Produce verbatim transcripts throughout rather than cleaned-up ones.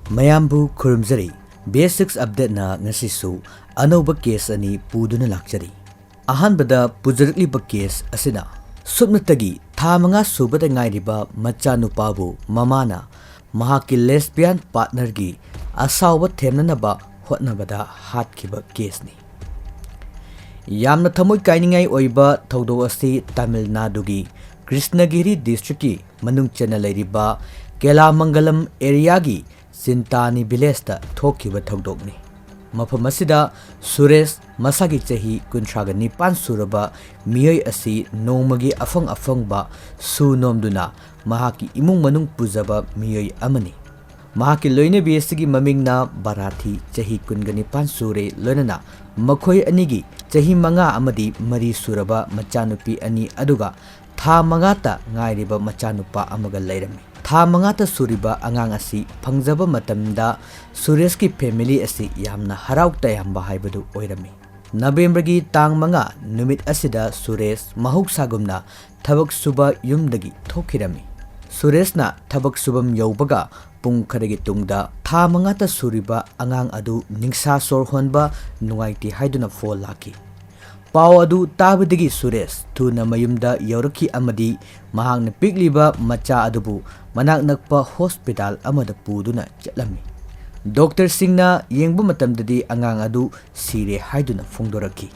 ꯃꯌꯥꯝꯕꯨ ꯈꯨꯔꯨꯝꯖꯔꯤ꯫ ꯕꯤ ꯑꯦꯁ ꯁꯤꯛꯁ ꯑꯞꯗꯦꯠꯅ ꯉꯁꯤꯁꯨ ꯑꯅꯧꯕ ꯀꯦꯁ ꯑꯅꯤ ꯄꯨꯗꯨꯅ ꯂꯥꯛꯆꯔꯤ꯫ ꯑꯍꯥꯟꯕꯗ ꯄꯨꯖꯔꯛꯂꯤꯕ ꯀꯦꯁ ꯑꯁꯤꯅ ꯁꯨꯞꯅꯇꯒꯤ ꯊꯥ ꯃꯉꯥ ꯁꯨꯕꯗ ꯉꯥꯏꯔꯤꯕ ꯃꯆꯥꯅꯨꯄꯥꯕꯨ ꯃꯃꯥꯅ ꯃꯍꯥꯛꯀꯤ ꯂꯦꯁꯕꯤꯌꯥꯟ ꯄꯥꯔꯠꯅꯔꯒꯤ ꯑꯁꯥꯎꯕ ꯊꯦꯝꯅꯅꯕ ꯍꯣꯠꯅꯕꯗ ꯍꯥꯠꯈꯤꯕ ꯀꯦꯁꯅꯤ꯫ ꯌꯥꯝꯅ ꯊꯃꯣꯏ ꯀꯥꯏꯅꯤꯡꯉꯥꯏ ꯑꯣꯏꯕ ꯊꯧꯗꯣꯛ ꯑꯁꯤ ꯇꯥꯃꯤꯜ ꯅꯥꯗꯨꯒꯤ ꯀ꯭ꯔꯤꯁꯅꯒꯤꯔꯤ ꯗꯤꯁꯇ꯭ꯔꯤꯛꯀꯤ ꯃꯅꯨꯡ ꯆꯟꯅ ꯂꯩꯔꯤꯕ ꯀꯦꯂꯥꯃꯪꯒꯂꯝ ꯑꯦꯔꯤꯌꯥꯒꯤ ꯆꯤꯟꯇꯥꯅꯤ ꯚꯤꯂꯦꯖꯇ ꯊꯣꯛꯈꯤꯕ ꯊꯧꯗꯣꯛꯅꯤ꯫ ꯃꯐꯝ ꯑꯁꯤꯗ ꯁꯨꯔꯦꯁ ꯃꯁꯥꯒꯤ ꯆꯍꯤ ꯀꯨꯟꯊ꯭ꯔꯥꯒ ꯅꯤꯄꯥꯟ ꯁꯨꯔꯕ ꯃꯤꯑꯣꯏ ꯑꯁꯤ ꯅꯣꯡꯃꯒꯤ ꯑꯐꯪ ꯑꯐꯪꯕ ꯁꯨ ꯅꯣꯝꯗꯨꯅ ꯃꯍꯥꯛꯀꯤ ꯏꯃꯨꯡ ꯃꯅꯨꯡ ꯄꯨꯖꯕ ꯃꯤꯑꯣꯏ ꯑꯃꯅꯤ꯫ ꯃꯍꯥꯛꯀꯤ ꯂꯣꯏꯅꯕꯤ ꯑꯁꯤꯒꯤ ꯃꯃꯤꯡꯅ ꯕꯥꯔꯥꯊꯤ, ꯆꯍꯤ ꯀꯨꯟꯒ ꯅꯤꯄꯥꯟ ꯁꯨꯔꯦ, ꯂꯣꯏꯅꯅ ꯃꯈꯣꯏ ꯑꯅꯤꯒꯤ ꯆꯍꯤ ꯃꯉꯥ ꯑꯃꯗꯤ ꯃꯔꯤ ꯁꯨꯔꯕ ꯃꯆꯥꯅꯨꯄꯤ ꯑꯅꯤ, ꯑꯗꯨꯒ ꯊꯥ ꯃꯉꯥꯇ ꯉꯥꯏꯔꯤꯕ ꯃꯆꯥꯅꯨꯄꯥ ꯑꯃꯒ ꯂꯩꯔꯝꯃꯤ꯫ ꯊꯥ ꯃꯉꯥꯇ ꯁꯨꯔꯤꯕ ꯑꯉꯥꯡ ꯑꯁꯤ ꯐꯪꯖꯕ ꯃꯇꯝꯗ ꯁꯨꯔꯦꯁꯀꯤ ꯐꯦꯃꯤꯂꯤ ꯑꯁꯤ ꯌꯥꯝꯅ ꯍꯔꯥꯎ ꯇꯌꯥꯝꯕ ꯍꯥꯏꯕꯗꯨ ꯑꯣꯏꯔꯝꯃꯤ꯫ ꯅꯕꯦꯝꯕꯔꯒꯤ ꯇꯥꯡ ꯃꯉꯥ ꯅꯨꯃꯤꯠ ꯑꯁꯤꯗ ꯁꯨꯔꯦꯁ ꯃꯍꯧꯁꯥꯒꯨꯝꯅ ꯊꯕꯛ ꯁꯨꯕ ꯌꯨꯝꯗꯒꯤ ꯊꯣꯛꯈꯤꯔꯝꯃꯤ꯫ ꯁꯨꯔꯦꯁꯅ ꯊꯕꯛ ꯁꯨꯐꯝ ꯌꯧꯕꯒ ꯄꯨꯡ ꯈꯔꯒꯤ ꯇꯨꯡꯗ ꯊꯥ ꯃꯉꯥꯇ ꯁꯨꯔꯤꯕ ꯑꯉꯥꯡ ꯑꯗꯨ ꯅꯤꯡꯁꯥ ꯁꯣꯔ ꯍꯣꯟꯕ ꯅꯨꯡꯉꯥꯏꯇꯦ ꯍꯥꯏꯗꯨꯅ ꯐꯣꯟ ꯂꯥꯛꯈꯤ꯫ ꯄꯥꯎ ꯑꯗꯨ ꯇꯥꯕꯗꯒꯤ ꯁꯨꯔꯦꯁ ꯊꯨꯅ ꯃꯌꯨꯝꯗ ꯌꯧꯔꯛꯈꯤ ꯑꯃꯗꯤ ꯃꯍꯥꯛꯅ ꯄꯤꯛꯂꯤꯕ ꯃꯆꯥ ꯑꯗꯨꯕꯨ ꯃꯅꯥꯛ ꯅꯛꯄ ꯍꯣꯁꯄꯤꯇꯥꯜ ꯑꯃꯗ ꯄꯨꯗꯨꯅ ꯆꯠꯂꯝꯃꯤ꯫ ꯗꯣꯛꯇꯔꯁꯤꯡꯅ ꯌꯦꯡꯕ ꯃꯇꯝꯗꯗꯤ ꯑꯉꯥꯡ ꯑꯗꯨ ꯁꯤꯔꯦ ꯍꯥꯏꯗꯨꯅ ꯐꯣꯡꯗꯣꯔꯛꯈꯤ꯫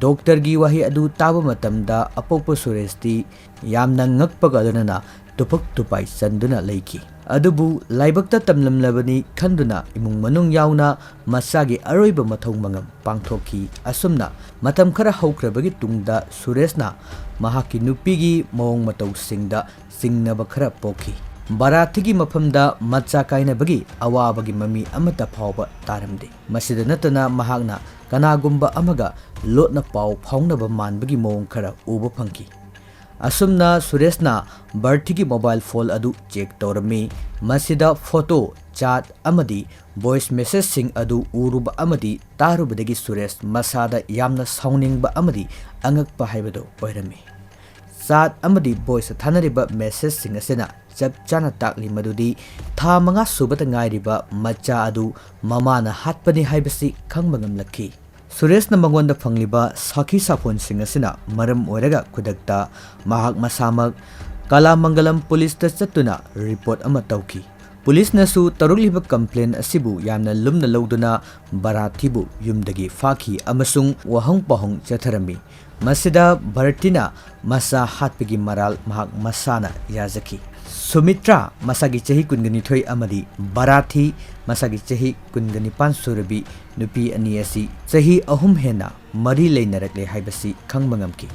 ꯗꯣꯛꯇꯔꯒꯤ ꯋꯥꯍꯩ ꯑꯗꯨ ꯇꯥꯕ ꯃꯇꯝꯗ ꯑꯄꯣꯛꯄ ꯁꯨꯔꯦꯁꯇꯤ ꯌꯥꯝꯅ ꯉꯛꯄꯒ ꯂꯣꯏꯅꯅ ꯇꯨꯐꯛ ꯇꯨꯄꯥꯏ ꯆꯟꯗꯨꯅ ꯂꯩꯈꯤ꯫ ꯑꯗꯨꯕꯨ ꯂꯥꯏꯕꯛꯇ ꯇꯝꯂꯝꯂꯕꯅꯤ ꯈꯟꯗꯨꯅ ꯏꯃꯨꯡ ꯃꯅꯨꯡ ꯌꯥꯎꯅ ꯃꯆꯥꯒꯤ ꯑꯔꯣꯏꯕ ꯃꯊꯧ ꯃꯉꯝ ꯄꯥꯡꯊꯣꯛꯈꯤ꯫ ꯑꯁꯨꯝꯅ ꯃꯇꯝ ꯈꯔ ꯍꯧꯈ꯭ꯔꯕꯒꯤ ꯇꯨꯡꯗ ꯁꯨꯔꯦꯁꯅ ꯃꯍꯥꯛꯀꯤ ꯅꯨꯄꯤꯒꯤ ꯃꯑꯣꯡ ꯃꯇꯧꯁꯤꯡꯗ ꯆꯤꯡꯅꯕ ꯈꯔ ꯄꯣꯛꯈꯤ꯫ ꯕꯥꯔꯥꯊꯤꯒꯤ ꯃꯐꯝꯗ ꯃꯆꯥ ꯀꯥꯏꯅꯕꯒꯤ ꯑꯋꯥꯕꯒꯤ ꯃꯃꯤ ꯑꯃꯠꯇ ꯐꯥꯎꯕ ꯇꯥꯔꯝꯗꯦ꯫ ꯃꯁꯤꯗ ꯅꯠꯇꯅ ꯃꯍꯥꯛꯅ ꯀꯅꯥꯒꯨꯝꯕ ꯑꯃꯒ ꯂꯣꯠꯅ ꯄꯥꯎ ꯐꯥꯎꯅꯕ ꯃꯥꯟꯕꯒꯤ ꯃꯑꯣꯡ ꯈꯔ ꯎꯕ ꯐꯪꯈꯤ꯫ ꯑꯁꯨꯝꯅ ꯁꯨꯔꯦꯁꯅ ꯕꯥꯔꯊꯤꯒꯤ ꯃꯣꯕꯥꯏꯜ ꯐꯣꯟ ꯑꯗꯨ ꯆꯦꯛ ꯇꯧꯔꯝꯃꯤ꯫ ꯃꯁꯤꯗ ꯐꯣꯇꯣ, ꯆꯥꯠ ꯑꯃꯗꯤ ꯚꯣꯏꯁ ꯃꯦꯁꯦꯖꯁꯤꯡ ꯑꯗꯨ ꯎꯔꯨꯕ ꯑꯃꯗꯤ ꯇꯥꯔꯨꯕꯗꯒꯤ ꯁꯨꯔꯦꯁ ꯃꯁꯥꯗ ꯌꯥꯝꯅ ꯁꯥꯎꯅꯤꯡꯕ ꯑꯃꯗꯤ ꯑꯉꯛꯄ ꯍꯥꯏꯕꯗꯨ ꯑꯣꯏꯔꯝꯃꯤ꯫ ꯆꯥꯠ ꯑꯃꯗꯤ ꯚꯣꯏꯁꯇ ꯊꯥꯅꯔꯤꯕ ꯃꯦꯁꯦꯖꯁꯤꯡ ꯑꯁꯤꯅ ꯆꯞ ꯆꯥꯅ ꯇꯥꯛꯂꯤ ꯃꯗꯨꯗꯤ ꯊꯥ ꯃꯉꯥ ꯁꯨꯕꯗ ꯉꯥꯏꯔꯤꯕ ꯃꯆꯥ ꯑꯗꯨ ꯃꯃꯥꯅ ꯍꯥꯠꯄꯅꯤ ꯍꯥꯏꯕꯁꯤ ꯈꯪꯕ ꯉꯝꯂꯛꯈꯤ꯫ ꯁꯨꯔꯦꯁꯅ ꯃꯉꯣꯟꯗ ꯐꯪꯂꯤꯕ ꯁꯥꯈꯤ ꯁꯥꯐꯣꯟꯁꯤꯡ ꯑꯁꯤꯅ ꯃꯔꯝ ꯑꯣꯏꯔꯒ ꯈꯨꯗꯛꯇ ꯃꯍꯥꯛ ꯃꯁꯥꯃꯛ ꯀꯂꯥꯃꯪꯒꯂꯝ ꯄꯨꯂꯤꯁꯇ ꯆꯠꯇꯨꯅ ꯔꯤꯄꯣꯔꯠ ꯑꯃ ꯇꯧꯈꯤ꯫ ꯄꯨꯂꯤꯁꯅꯁꯨ ꯇꯧꯔꯛꯂꯤꯕ ꯀꯝꯄ꯭ꯂꯦꯟ ꯑꯁꯤꯕꯨ ꯌꯥꯝꯅ ꯂꯨꯝꯅ ꯂꯧꯗꯨꯅ ꯚꯥꯔꯥꯊꯤꯕꯨ ꯌꯨꯝꯗꯒꯤ ꯐꯥꯈꯤ ꯑꯃꯁꯨꯡ ꯋꯥꯍꯪ ꯄꯥꯎꯍꯪ ꯆꯠꯊꯔꯝꯃꯤ꯫ ꯃꯁꯤꯗ ꯚꯥꯔꯥꯊꯤꯅ ꯃꯆꯥ ꯍꯥꯠꯄꯒꯤ ꯃꯔꯥꯜ ꯃꯍꯥꯛ ꯃꯁꯥꯅ ꯌꯥꯖꯈꯤ꯫ ꯁꯨꯃꯤꯇ꯭ꯔꯥ ꯃꯁꯥꯒꯤ ꯆꯍꯤ ꯀꯨꯟꯒ ꯅꯤꯊꯣꯏ ꯑꯃꯗꯤ ꯚꯥꯔꯥꯊꯤ ꯃꯁꯥꯒꯤ ꯆꯍꯤ ꯀꯨꯟꯒ ꯅꯤꯄꯥꯟ ꯁꯨꯔꯕꯤ ꯅꯨꯄꯤ ꯑꯅꯤ ꯑꯁꯤ ꯆꯍꯤ ꯑꯍꯨꯝ ꯍꯦꯟꯅ ꯃꯔꯤ ꯂꯩꯅꯔꯛꯂꯦ ꯍꯥꯏꯕꯁꯤ ꯈꯪꯕ ꯉꯝꯈꯤ꯫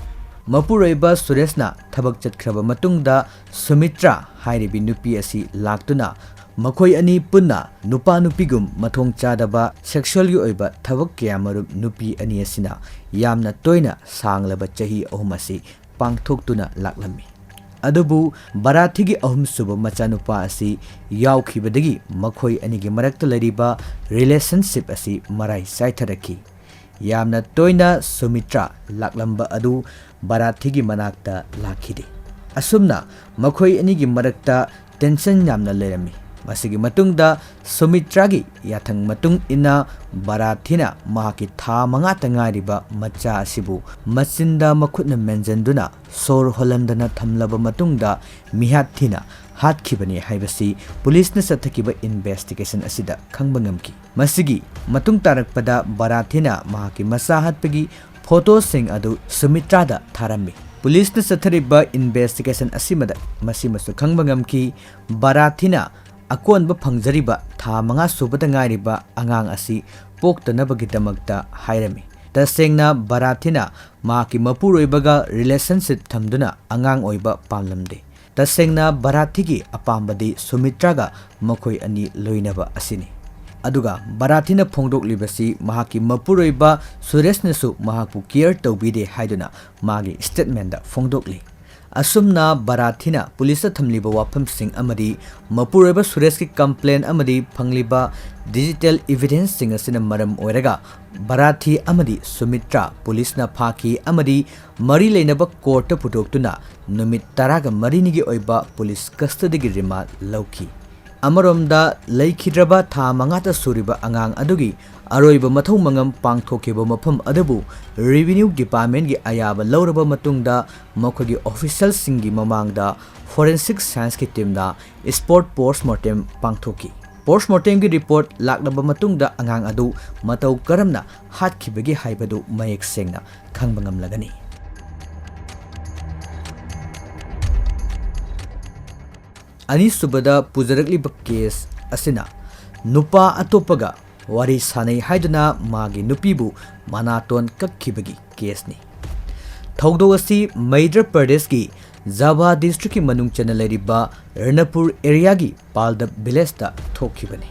ꯃꯄꯨꯔꯣꯏꯕ ꯁꯨꯔꯦꯁꯅ ꯊꯕꯛ ꯆꯠꯈ꯭ꯔꯕ ꯃꯇꯨꯡꯗ ꯁꯨꯃꯤꯇ꯭ꯔꯥ ꯍꯥꯏꯔꯤꯕꯤ ꯅꯨꯄꯤ ꯑꯁꯤ ꯂꯥꯛꯇꯨꯅ ꯃꯈꯣꯏ ꯑꯅꯤ ꯄꯨꯟꯅ ꯅꯨꯄꯥ ꯅꯨꯄꯤꯒꯨꯝ ꯃꯊꯣꯡ ꯆꯥꯗꯕ ꯁꯦꯛꯁꯨꯑꯦꯜꯒꯤ ꯑꯣꯏꯕ ꯊꯕꯛ ꯀꯌꯥꯃꯔꯨꯝ ꯅꯨꯄꯤ ꯑꯅꯤ ꯑꯁꯤꯅ ꯌꯥꯝꯅ ꯇꯣꯏꯅ ꯁꯥꯡꯂꯕ ꯆꯍꯤ ꯑꯍꯨꯝ ꯑꯁꯤ ꯄꯥꯡꯊꯣꯛꯇꯨꯅ ꯂꯥꯛꯂꯝꯃꯤ꯫ ꯑꯗꯨꯕꯨ ꯚꯥꯔꯥꯊꯤꯒꯤ ꯑꯍꯨꯝꯁꯨꯕ ꯃꯆꯥꯅꯨꯄꯥ ꯑꯁꯤ ꯌꯥꯎꯈꯤꯕꯗꯒꯤ ꯃꯈꯣꯏ ꯑꯅꯤꯒꯤ ꯃꯔꯛꯇ ꯂꯩꯔꯤꯕ ꯔꯤꯂꯦꯁꯟꯁꯤꯞ ꯑꯁꯤ ꯃꯔꯥꯏ ꯆꯥꯏꯊꯔꯛꯈꯤ꯫ ꯌꯥꯝꯅ ꯇꯣꯏꯅ ꯁꯨꯃꯤꯇ꯭ꯔꯥ ꯂꯥꯛꯂꯝꯕ ꯑꯗꯨ ꯚꯥꯔꯥꯊꯤꯒꯤ ꯃꯅꯥꯛꯇ ꯂꯥꯛꯈꯤꯗꯦ꯫ ꯑꯁꯨꯝꯅ ꯃꯈꯣꯏ ꯑꯅꯤꯒꯤ ꯃꯔꯛꯇ ꯇꯦꯟꯁꯟ ꯌꯥꯝꯅ ꯂꯩꯔꯝꯃꯤ꯫ ꯃꯁꯤꯒꯤ ꯃꯇꯨꯡꯗ ꯁꯨꯃꯤꯇ꯭ꯔꯥꯒꯤ ꯌꯥꯊꯪ ꯃꯇꯨꯡ ꯏꯟꯅ ꯚꯥꯔꯥꯊꯤꯅ ꯃꯍꯥꯛꯀꯤ ꯊꯥ ꯃꯉꯥꯇ ꯉꯥꯏꯔꯤꯕ ꯃꯆꯥ ꯑꯁꯤꯕꯨ ꯃꯆꯤꯟꯗ ꯃꯈꯨꯠꯅ ꯃꯦꯟꯖꯟꯗꯨꯅ ꯁꯣꯔ ꯍꯣꯜꯍꯟꯗꯅ ꯊꯝꯂꯕ ꯃꯇꯨꯡꯗ ꯃꯤꯍꯥꯠ ꯊꯤꯅ ꯍꯥꯠꯈꯤꯕꯅꯤ ꯍꯥꯏꯕꯁꯤ ꯄꯨꯂꯤꯁꯅ ꯆꯠꯊꯈꯤꯕ ꯏꯟꯚꯦꯁꯇꯤꯒꯦꯁꯟ ꯑꯁꯤꯗ ꯈꯪꯕ ꯉꯝꯈꯤ꯫ ꯃꯁꯤꯒꯤ ꯃꯇꯨꯡ ꯇꯥꯔꯛꯄꯗ ꯚꯥꯔꯥꯊꯤꯅ ꯃꯍꯥꯛꯀꯤ ꯃꯆꯥ ꯍꯥꯠꯄꯒꯤ ꯐꯣꯇꯣꯁꯤꯡ ꯑꯗꯨ ꯁꯨꯃꯤꯇ꯭ꯔꯥꯗ ꯊꯥꯔꯝꯃꯤ꯫ ꯄꯨꯂꯤꯁꯅ ꯆꯠꯊꯔꯤꯕ ꯏꯟꯚꯦꯁꯇꯤꯒꯦꯁꯟ ꯑꯁꯤꯃꯗ ꯃꯁꯤꯃꯁꯨ ꯈꯪꯕ ꯉꯝꯈꯤ, ꯚꯥꯔꯥꯊꯤꯅ ꯑꯀꯣꯟꯕ ꯐꯪꯖꯔꯤꯕ ꯊꯥ ꯃꯉꯥ ꯁꯨꯕꯗ ꯉꯥꯏꯔꯤꯕ ꯑꯉꯥꯡ ꯑꯁꯤ ꯄꯣꯛꯇꯅꯕꯒꯤꯗꯃꯛꯇ ꯍꯥꯏꯔꯝꯃꯤ꯫ ꯇꯁꯦꯡꯅ ꯚꯥꯔꯥꯊꯤꯅ ꯃꯍꯥꯛꯀꯤ ꯃꯄꯨꯔꯣꯏꯕꯒ ꯔꯤꯂꯦꯁꯟꯁꯤꯞ ꯊꯝꯗꯨꯅ ꯑꯉꯥꯡ ꯑꯣꯏꯕ ꯄꯥꯝꯂꯝꯗꯦ꯫ ꯇꯁꯦꯡꯅ ꯚꯥꯔꯥꯊꯤꯒꯤ ꯑꯄꯥꯝꯕꯗꯤ ꯁꯨꯃꯤꯇ꯭ꯔꯥꯒ ꯃꯈꯣꯏ ꯑꯅꯤ ꯂꯣꯏꯅꯕ ꯑꯁꯤꯅꯤ꯫ ꯑꯗꯨꯒ ꯚꯥꯔꯥꯊꯤꯅ ꯐꯣꯡꯗꯣꯛꯂꯤꯕꯁꯤ ꯃꯍꯥꯛꯀꯤ ꯃꯄꯨꯔꯣꯏꯕ ꯁꯨꯔꯦꯁꯅꯁꯨ ꯃꯍꯥꯛꯄꯨ ꯀꯤꯌꯔ ꯇꯧꯕꯤꯗꯦ ꯍꯥꯏꯗꯨꯅ ꯃꯥꯒꯤ ꯁ꯭ꯇꯦꯠꯃꯦꯟꯗ ꯐꯣꯡꯗꯣꯛꯂꯤ꯫ ꯑꯁꯨꯝꯅ ꯕꯥꯔꯥꯊꯤꯅ ꯄꯨꯂꯤꯁꯇ ꯊꯝꯂꯤꯕ ꯋꯥꯐꯝꯁꯤꯡ ꯑꯃꯗꯤ ꯃꯄꯨꯔꯣꯏꯕ ꯁꯨꯔꯦꯁꯀꯤ ꯀꯝꯄ꯭ꯂꯦꯟ ꯑꯃꯗꯤ ꯐꯪꯂꯤꯕ ꯗꯤꯖꯤꯇꯦꯜ ꯏꯚꯤꯗꯦꯟꯁꯁꯤꯡ ꯑꯁꯤꯅ ꯃꯔꯝ ꯑꯣꯏꯔꯒ ꯕꯥꯔꯥꯊꯤ ꯑꯃꯗꯤ ꯁꯨꯃꯤꯇ꯭ꯔꯥ ꯄꯨꯂꯤꯁꯅ ꯐꯥꯈꯤ ꯑꯃꯗꯤ ꯃꯔꯤ ꯂꯩꯅꯕ ꯀꯣꯔꯠꯇ ꯄꯨꯊꯣꯛꯇꯨꯅ ꯅꯨꯃꯤꯠ ꯇꯔꯥꯒ ꯃꯔꯤꯅꯤꯒꯤ ꯑꯣꯏꯕ ꯄꯨꯂꯤꯁ ꯀꯁꯇꯗꯤꯒꯤ ꯔꯤꯃꯥꯟꯗ ꯂꯧꯈꯤ꯫ ꯑꯃꯔꯣꯝꯗ, ꯂꯩꯈꯤꯗ꯭ꯔꯕ ꯊꯥ ꯃꯉꯥꯇ ꯁꯨꯔꯤꯕ ꯑꯉꯥꯡ ꯑꯗꯨꯒꯤ ꯑꯔꯣꯏꯕ ꯃꯊꯧ ꯃꯉꯝ ꯄꯥꯡꯊꯣꯛꯈꯤꯕ ꯃꯐꯝ ꯑꯗꯨꯕꯨ ꯔꯦꯚꯤꯅ꯭ꯌꯨ ꯗꯤꯄꯥꯔꯠꯃꯦꯟꯒꯤ ꯑꯌꯥꯕ ꯂꯧꯔꯕ ꯃꯇꯨꯡꯗ ꯃꯈꯣꯏꯒꯤ ꯑꯣꯐꯤꯁꯤꯌꯦꯜꯁꯤꯡꯒꯤ ꯃꯃꯥꯡꯗ ꯐꯣꯔꯦꯟꯁꯤꯛ ꯁꯥꯏꯟꯁꯀꯤ ꯇꯤꯝꯅ ꯁ꯭ꯄꯣꯠ ꯄꯣꯁꯃꯣꯔꯇꯦꯝ ꯄꯥꯡꯊꯣꯛꯈꯤ꯫ ꯄꯣꯁꯃꯣꯔꯇꯦꯝꯒꯤ ꯔꯤꯄꯣꯔꯠ ꯂꯥꯛꯂꯕ ꯃꯇꯨꯡꯗ ꯑꯉꯥꯡ ꯑꯗꯨ ꯃꯇꯧ ꯀꯔꯝꯅ ꯍꯥꯠꯈꯤꯕꯒꯦ ꯍꯥꯏꯕꯗꯨ ꯃꯌꯦꯛ ꯁꯦꯡꯅ ꯈꯪꯕ ꯉꯝꯂꯒꯅꯤ꯫ ꯑꯅꯤꯁꯨꯕꯗ ꯄꯨꯖꯔꯛꯂꯤꯕ ꯀꯦꯁ ꯑꯁꯤꯅ ꯅꯨꯄꯥ ꯑꯇꯣꯞꯄꯒ ꯋꯥꯔꯤ ꯁꯥꯅꯩ ꯍꯥꯏꯗꯨꯅ ꯃꯥꯒꯤ ꯅꯨꯄꯤꯕꯨ ꯃꯅꯥꯇꯣꯟ ꯀꯛꯈꯤꯕꯒꯤ ꯀꯦꯁꯅꯤ꯫ ꯊꯧꯗꯣꯛ ꯑꯁꯤ ꯃꯩꯗ꯭ꯔ ꯄ꯭ꯔꯗꯦꯁꯀꯤ ꯖꯥꯕꯥ ꯗꯤꯁꯇ꯭ꯔꯤꯛꯀꯤ ꯃꯅꯨꯡ ꯆꯟꯅ ꯂꯩꯔꯤꯕ ꯔꯅꯄꯨꯔ ꯑꯦꯔꯤꯌꯥꯒꯤ ꯄꯥꯜꯗꯞ ꯚꯤꯂꯦꯖꯇ ꯊꯣꯛꯈꯤꯕꯅꯤ꯫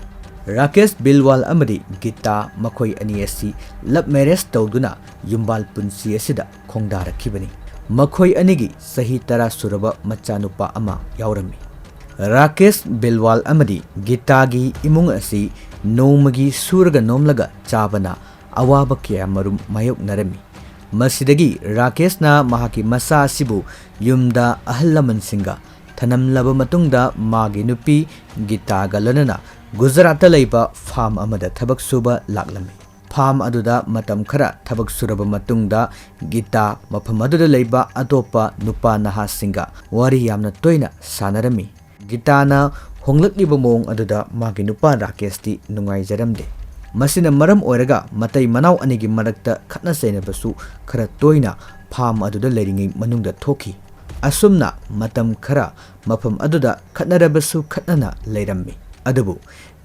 ꯔꯥꯀꯦꯁ ꯕꯤꯜꯋꯥꯜ ꯑꯃꯗꯤ ꯒꯤꯇꯥ, ꯃꯈꯣꯏ ꯑꯅꯤ ꯑꯁꯤ ꯂꯚ ꯃꯦꯔꯦꯖ ꯇꯧꯗꯨꯅ ꯌꯨꯝꯕꯥꯜ ꯄꯨꯟꯁꯤ ꯑꯁꯤꯗ ꯈꯣꯡꯗꯥꯔꯛꯈꯤꯕꯅꯤ꯫ ꯃꯈꯣꯏ ꯑꯅꯤꯒꯤ ꯆꯍꯤ ꯇꯔꯥ ꯁꯨꯔꯕ ꯃꯆꯥꯅꯨꯄꯥ ꯑꯃ ꯌꯥꯎꯔꯝꯃꯤ꯫ ꯔꯥꯀꯦꯁ ꯕꯤꯜꯋꯥꯜ ꯑꯃꯗꯤ ꯒꯤꯇꯥꯒꯤ ꯏꯃꯨꯡ ꯑꯁꯤ ꯅꯣꯡꯃꯒꯤ ꯁꯨꯔꯒ ꯅꯣꯝꯂꯒ ꯆꯥꯕꯅ ꯑꯋꯥꯕ ꯀꯌꯥ ꯃꯔꯨꯝ ꯃꯥꯌꯣꯛꯅꯔꯝꯃꯤ꯫ ꯃꯁꯤꯗꯒꯤ ꯔꯥꯀꯦꯁꯅ ꯃꯍꯥꯛꯀꯤ ꯃꯆꯥ ꯑꯁꯤꯕꯨ ꯌꯨꯝꯗ ꯑꯍꯜ ꯂꯃꯟꯁꯤꯡꯒ ꯊꯅꯝꯂꯕ ꯃꯇꯨꯡꯗ ꯃꯥꯒꯤ ꯅꯨꯄꯤ ꯒꯤꯇꯥꯒ ꯂꯣꯏꯅꯅ ꯒꯨꯖꯔꯥꯠꯇ ꯂꯩꯕ ꯐꯥꯔꯝ ꯑꯃꯗ ꯊꯕꯛ ꯁꯨꯕ ꯂꯥꯛꯂꯝꯃꯤ꯫ ꯐꯥꯔꯝ ꯑꯗꯨꯗ ꯃꯇꯝ ꯈꯔ ꯊꯕꯛ ꯁꯨꯔꯕ ꯃꯇꯨꯡꯗ ꯒꯤꯇꯥ ꯃꯐꯝ ꯑꯗꯨꯗ ꯂꯩꯕ ꯑꯇꯣꯞꯄ ꯅꯨꯄꯥ ꯅꯍꯥꯁꯤꯡꯒ ꯋꯥꯔꯤ ꯌꯥꯝꯅ ꯇꯣꯏꯅ ꯁꯥꯟꯅꯔꯝꯃꯤ꯫ ꯒꯤꯇꯥꯅ ꯍꯣꯡꯂꯛꯂꯤꯕ ꯃꯑꯣꯡ ꯑꯗꯨꯗ ꯃꯥꯒꯤ ꯅꯨꯄꯥ ꯔꯥꯀꯦꯁꯇꯤ ꯅꯨꯡꯉꯥꯏꯖꯔꯝꯗꯦ꯫ ꯃꯁꯤꯅ ꯃꯔꯝ ꯑꯣꯏꯔꯒ ꯃꯇꯩ ꯃꯅꯥꯎ ꯑꯅꯤꯒꯤ ꯃꯔꯛꯇ ꯈꯠꯅ ꯆꯩꯅꯕꯁꯨ ꯈꯔ ꯇꯣꯏꯅ ꯐꯥꯔꯝ ꯑꯗꯨꯗ ꯂꯩꯔꯤꯉꯩ ꯃꯅꯨꯡꯗ ꯊꯣꯛꯈꯤ꯫ ꯑꯁꯨꯝꯅ ꯃꯇꯝ ꯈꯔ ꯃꯐꯝ ꯑꯗꯨꯗ ꯈꯠꯅꯔꯕꯁꯨ ꯈꯠꯅꯅ ꯂꯩꯔꯝꯃꯤ꯫ ꯑꯗꯨꯕꯨ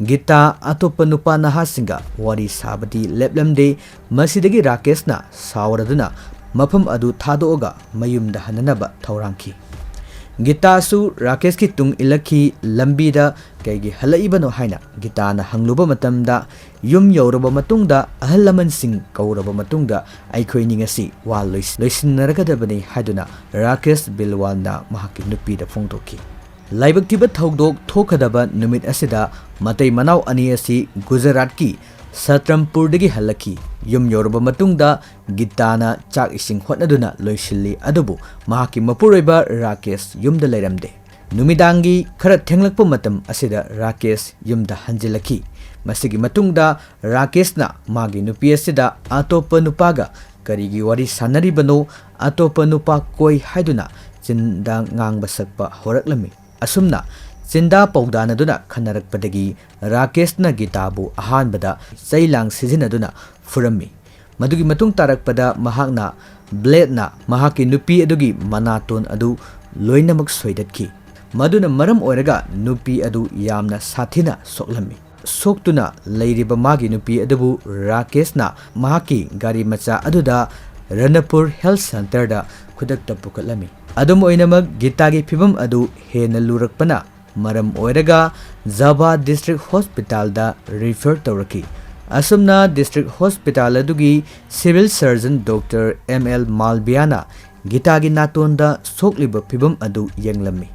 ꯒꯤꯇꯥ ꯑꯇꯣꯞꯄ ꯅꯨꯄꯥ ꯅꯍꯥꯁꯤꯡꯒ ꯋꯥꯔꯤ ꯁꯥꯕꯗꯤ ꯂꯦꯞꯂꯝꯗꯦ꯫ ꯃꯁꯤꯗꯒꯤ ꯔꯥꯀꯦꯁꯅ ꯁꯥꯎꯔꯗꯨꯅ ꯃꯐꯝ ꯑꯗꯨ ꯊꯥꯗꯣꯛꯑꯒ ꯃꯌꯨꯝꯗ ꯍꯟꯅꯅꯕ ꯊꯧꯔꯥꯡꯈꯤ꯫ ꯒꯤꯇꯥꯁꯨ ꯔꯥꯀꯦꯁꯀꯤ ꯇꯨꯡ ꯏꯜꯂꯛꯈꯤ꯫ ꯂꯝꯕꯤꯗ ꯀꯩꯒꯤ ꯍꯜꯂꯛꯏꯕꯅꯣ ꯍꯥꯏꯅ ꯒꯤꯇꯥꯅ ꯍꯪꯂꯨꯕ ꯃꯇꯝꯗ, ꯌꯨꯝ ꯌꯧꯔꯕ ꯃꯇꯨꯡꯗ, ꯑꯍꯜ ꯂꯃꯟꯁꯤꯡ ꯀꯧꯔꯕ ꯃꯇꯨꯡꯗ, ꯑꯩꯈꯣꯏꯅꯤ ꯉꯁꯤ ꯋꯥ ꯂꯣꯏꯁ-, ꯂꯣꯏꯁꯤꯟꯅꯔꯒꯗꯕꯅꯤ ꯍꯥꯏꯗꯨꯅ ꯔꯥꯀꯦꯁ ꯕꯤꯜꯋꯥꯜꯅ ꯃꯍꯥꯛꯀꯤ ꯅꯨꯄꯤꯗ ꯐꯣꯡꯗꯣꯛꯈꯤ꯫ ꯂꯥꯏꯕꯛ ꯊꯤꯕ ꯊꯧꯗꯣꯛ ꯊꯣꯛꯀꯗꯕ ꯅꯨꯃꯤꯠ ꯑꯁꯤꯗ ꯃꯇꯩ ꯃꯅꯥꯎ ꯑꯅꯤ ꯑꯁꯤ ꯒꯨꯖꯔꯥꯠꯀꯤ ꯁꯇ꯭ꯔꯝꯄꯨꯔꯗꯒꯤ ꯍꯜꯂꯛꯈꯤ꯫ ꯌꯨꯝ ꯌꯧꯔꯕ ꯃꯇꯨꯡꯗ ꯒꯤꯇꯥꯅ ꯆꯥꯛ ꯏꯁꯤꯡ ꯍꯣꯠꯅꯗꯨꯅ ꯂꯣꯏꯁꯤꯜꯂꯤ, ꯑꯗꯨꯕꯨ ꯃꯍꯥꯛꯀꯤ ꯃꯄꯨꯔꯣꯏꯕ ꯔꯥꯀꯦꯁ ꯌꯨꯝꯗ ꯂꯩꯔꯝꯗꯦ꯫ ꯅꯨꯃꯤꯗꯥꯡꯒꯤ ꯈꯔ ꯊꯦꯡꯂꯛꯄ ꯃꯇꯝ ꯑꯁꯤꯗ ꯔꯥꯀꯦꯁ ꯌꯨꯝꯗ ꯍꯟꯖꯤꯜꯂꯛꯈꯤ꯫ ꯃꯁꯤꯒꯤ ꯃꯇꯨꯡꯗ ꯔꯥꯀꯦꯁꯅ ꯃꯥꯒꯤ ꯅꯨꯄꯤ ꯑꯁꯤꯗ ꯑꯇꯣꯞꯄ ꯅꯨꯄꯥꯒ ꯀꯔꯤꯒꯤ ꯋꯥꯔꯤ ꯁꯥꯟꯅꯔꯤꯕꯅꯣ, ꯑꯇꯣꯞꯄ ꯅꯨꯄꯥ ꯀꯣꯏ ꯍꯥꯏꯗꯨꯅ ꯆꯤꯟꯗ ꯉꯥꯡꯕ ꯁꯛꯄ ꯍꯧꯔꯛꯂꯝꯃꯤ꯫ ꯑꯁꯨꯝꯅ ꯆꯤꯟꯗꯥ ꯄꯧꯗꯥꯅꯗꯨꯅ ꯈꯟꯅꯔꯛꯄꯗꯒꯤ ꯔꯥꯀꯦꯁꯅ ꯒꯤꯇꯥꯕꯨ ꯑꯍꯥꯟꯕꯗ ꯆꯩ ꯂꯥꯡ ꯁꯤꯖꯤꯟꯅꯗꯨꯅ ꯐꯨꯔꯝꯃꯤ꯫ ꯃꯗꯨꯒꯤ ꯃꯇꯨꯡ ꯇꯥꯔꯛꯄꯗ ꯃꯍꯥꯛꯅ ꯕ꯭ꯂꯦꯗꯅ ꯃꯍꯥꯛꯀꯤ ꯅꯨꯄꯤ ꯑꯗꯨꯒꯤ ꯃꯅꯥꯇꯣꯟ ꯑꯗꯨ ꯂꯣꯏꯅꯃꯛ ꯁꯣꯏꯗꯠꯈꯤ꯫ ꯃꯗꯨꯅ ꯃꯔꯝ ꯑꯣꯏꯔꯒ ꯅꯨꯄꯤ ꯑꯗꯨ ꯌꯥꯝꯅ ꯁꯥꯊꯤꯅ ꯁꯣꯛꯂꯝꯃꯤ꯫ ꯁꯣꯛꯇꯨꯅ ꯂꯩꯔꯤꯕ ꯃꯥꯒꯤ ꯅꯨꯄꯤ ꯑꯗꯨꯕꯨ ꯔꯥꯀꯦꯁꯅ ꯃꯍꯥꯛꯀꯤ ꯒꯥꯔꯤ ꯃꯆꯥ ꯑꯗꯨꯗ ꯔꯅꯄꯨꯔ ꯍꯦꯜꯊ ꯁꯦꯟꯇꯔꯗ ꯈꯨꯗꯛꯇ ꯄꯨꯈꯠꯂꯝꯃꯤ꯫ ꯑꯗꯨꯝ ꯑꯣꯏꯅꯃꯛ, ꯒꯤꯇꯥꯒꯤ ꯐꯤꯕꯝ ꯑꯗꯨ ꯍꯦꯟꯅ ꯂꯨꯔꯛꯄꯅ ꯃꯔꯝ ꯑꯣꯏꯔꯒ ꯖꯥꯕꯥ ꯗꯤꯁꯇ꯭ꯔꯤꯛ ꯍꯣꯁꯄꯤꯇꯥꯜꯗ ꯔꯤꯐꯔ ꯇꯧꯔꯛꯈꯤ꯫ ꯑꯁꯨꯝꯅ ꯗꯤꯁꯇ꯭ꯔꯤꯛ ꯍꯣꯁꯄꯤꯇꯥꯜ ꯑꯗꯨꯒꯤ civil surgeon doctor M L ꯃꯥꯜꯕꯤꯌꯥꯅ ꯒꯤꯇꯥꯒꯤ ꯅꯥꯇꯣꯟꯗ ꯁꯣꯛꯂꯤꯕ ꯐꯤꯕꯝ ꯑꯗꯨ ꯌꯦꯡꯂꯝꯃꯤ꯫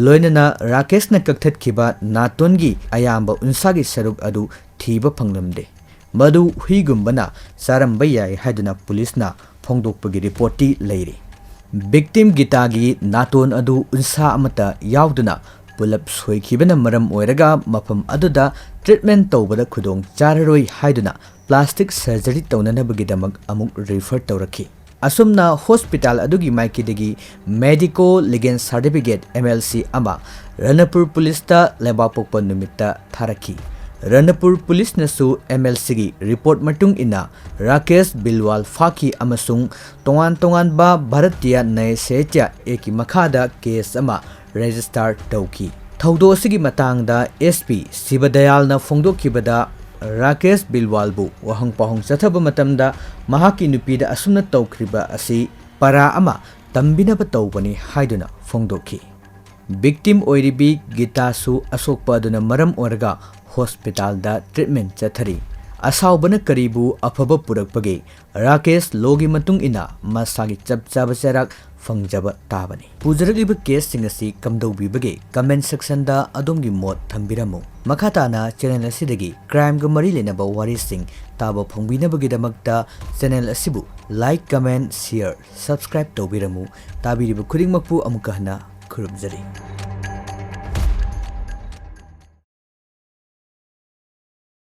ꯂꯣꯏꯅꯅ ꯔꯥꯀꯦꯁꯅ ꯀꯛꯊꯠꯈꯤꯕ ꯅꯥꯇꯣꯟꯒꯤ ꯑꯌꯥꯝꯕ ꯎꯟꯁꯥꯒꯤ ꯁꯔꯨꯛ ꯑꯗꯨ ꯊꯤꯕ ꯐꯪꯂꯝꯗꯦ꯫ ꯃꯗꯨ ꯍꯨꯏꯒꯨꯝꯕꯅ ꯆꯥꯔꯝꯕ ꯌꯥꯏ ꯍꯥꯏꯗꯨꯅ ꯄꯨꯂꯤꯁꯅ ꯐꯣꯡꯗꯣꯛꯄꯒꯤ ꯔꯤꯄꯣꯔꯠꯇꯤ ꯂꯩꯔꯤ꯫ ꯚꯤꯛꯇꯤꯝ ꯒꯤꯇꯥꯒꯤ ꯅꯥꯇꯣꯟ ꯑꯗꯨ ꯎꯟꯁꯥ ꯑꯃꯠꯇ ꯌꯥꯎꯗꯅ ꯄꯨꯂꯞ ꯁꯣꯏꯈꯤꯕꯅ ꯃꯔꯝ ꯑꯣꯏꯔꯒ ꯃꯐꯝ ꯑꯗꯨꯗ ꯇ꯭ꯔꯤꯠꯃꯦꯟ ꯇꯧꯕꯗ ꯈꯨꯗꯣꯡ ꯆꯥꯔꯔꯣꯏ ꯍꯥꯏꯗꯨꯅ ꯄ꯭ꯂꯥꯁꯇꯤꯛ ꯁꯔꯖꯔꯤ ꯇꯧꯅꯅꯕꯒꯤꯗꯃꯛ ꯑꯃꯨꯛ ꯔꯤꯐꯔ ꯇꯧꯔꯛꯈꯤ꯫ ꯑꯁꯨꯝꯅ ꯍꯣꯁꯄꯤꯇꯥꯜ ꯑꯗꯨꯒꯤ ꯃꯥꯏꯀꯩꯗꯒꯤ medico legal certificate, M L C, ꯑꯃ ꯔꯅꯄꯨꯔ ꯄꯨꯂꯤꯁꯇ ꯂꯩꯕꯥꯛꯄꯣꯛꯄ ꯅꯨꯃꯤꯠꯇ ꯊꯥꯔꯛꯈꯤ꯫ ꯔꯅꯄꯨꯔ ꯄꯨꯂꯤꯁꯅꯁꯨ ꯑꯦꯝ ꯑꯦꯜ ꯁꯤꯒꯤ ꯔꯤꯄꯣꯔꯠ ꯃꯇꯨꯡ ꯏꯟꯅ ꯔꯥꯀꯦꯁ ꯕꯤꯜꯋꯥꯜ ꯐꯥꯈꯤ ꯑꯃꯁꯨꯡ ꯇꯣꯉꯥꯟ ꯇꯣꯉꯥꯟꯕ ꯚꯥꯔꯇꯤꯌꯥ ꯅ꯭ꯌꯥꯌ ꯁꯥꯍꯤꯇ꯭ꯌ ꯑꯦꯛꯀꯤ ꯃꯈꯥꯗ ꯀꯦꯁ ꯑꯃ ꯔꯦꯖꯤꯁꯇꯥꯔ ꯇꯧꯈꯤ꯫ ꯊꯧꯗꯣꯛ ꯑꯁꯤꯒꯤ ꯃꯇꯥꯡꯗ ꯑꯦꯁ ꯄꯤ ꯁꯤꯕꯗꯌꯥꯜꯅ ꯐꯣꯡꯗꯣꯛꯈꯤꯕꯗ, ꯔꯥꯀꯦꯁ ꯕꯤꯜꯋꯥꯜꯕꯨ ꯋꯥꯍꯪ ꯄꯥꯎꯍꯪ ꯆꯠꯊꯕ ꯃꯇꯝꯗ ꯃꯍꯥꯛꯀꯤ ꯅꯨꯄꯤꯗ ꯑꯁꯨꯝꯅ ꯇꯧꯈ꯭ꯔꯤꯕ ꯑꯁꯤ ꯄꯥꯔꯥ ꯑꯃ ꯇꯝꯕꯤꯅꯕ ꯇꯧꯕꯅꯤ ꯍꯥꯏꯗꯨꯅ ꯐꯣꯡꯗꯣꯛꯈꯤ꯫ ꯚꯤꯛꯇꯤꯝ ꯑꯣꯏꯔꯤꯕꯤ ꯒꯤꯇꯥꯁꯨ ꯑꯁꯣꯛꯄ ꯑꯗꯨꯅ ꯃꯔꯝ ꯑꯣꯏꯔꯒ ꯍꯣꯁꯄꯤꯇꯥꯜꯗ ꯇ꯭ꯔꯤꯠꯃꯦꯟ ꯆꯠꯊꯔꯤ꯫ ꯑꯁꯥꯎꯕꯅ ꯀꯔꯤꯕꯨ ꯑꯐꯕ ꯄꯨꯔꯛꯄꯒꯦ? ꯔꯥꯀꯦꯁ ꯂꯣꯒꯤ ꯃꯇꯨꯡ ꯏꯟꯅ ꯃꯁꯥꯒꯤ ꯆꯞ ꯆꯥꯕ ꯆꯩꯔꯥꯛ ꯐꯪꯖꯕ ꯇꯥꯕꯅꯤ꯫ ꯄꯨꯖꯔꯛꯂꯤꯕ ꯀꯦꯁꯁꯤꯡ ꯑꯁꯤ ꯀꯝꯗꯧꯕꯤꯕꯒꯦ? ꯀꯃꯦꯟ ꯁꯦꯛꯁꯟꯗ ꯑꯗꯣꯝꯒꯤ ꯃꯣꯠ ꯊꯝꯕꯤꯔꯝꯃꯨ꯫ ꯃꯈꯥ ꯇꯥꯅ ꯆꯦꯅꯦꯜ ꯑꯁꯤꯗꯒꯤ ꯀ꯭ꯔꯥꯏꯝꯒ ꯃꯔꯤ ꯂꯩꯅꯕ ꯋꯥꯔꯤꯁꯤꯡ ꯇꯥꯕ ꯐꯪꯕꯤꯅꯕꯒꯤꯗꯃꯛꯇ ꯆꯦꯅꯦꯜ ꯑꯁꯤꯕꯨ ꯂꯥꯏꯛ, ꯀꯃꯦꯟ, ꯁꯤꯌꯔ, ꯁꯕꯁꯀ꯭ꯔꯥꯏꯕ ꯇꯧꯕꯤꯔꯝꯃꯨ꯫ ꯇꯥꯕꯤꯔꯤꯕ ꯈꯨꯗꯤꯡꯃꯛꯄꯨ ꯑꯃꯨꯛꯀ ꯍꯟꯅ ꯈꯨꯔꯨꯝꯖꯔꯤ꯫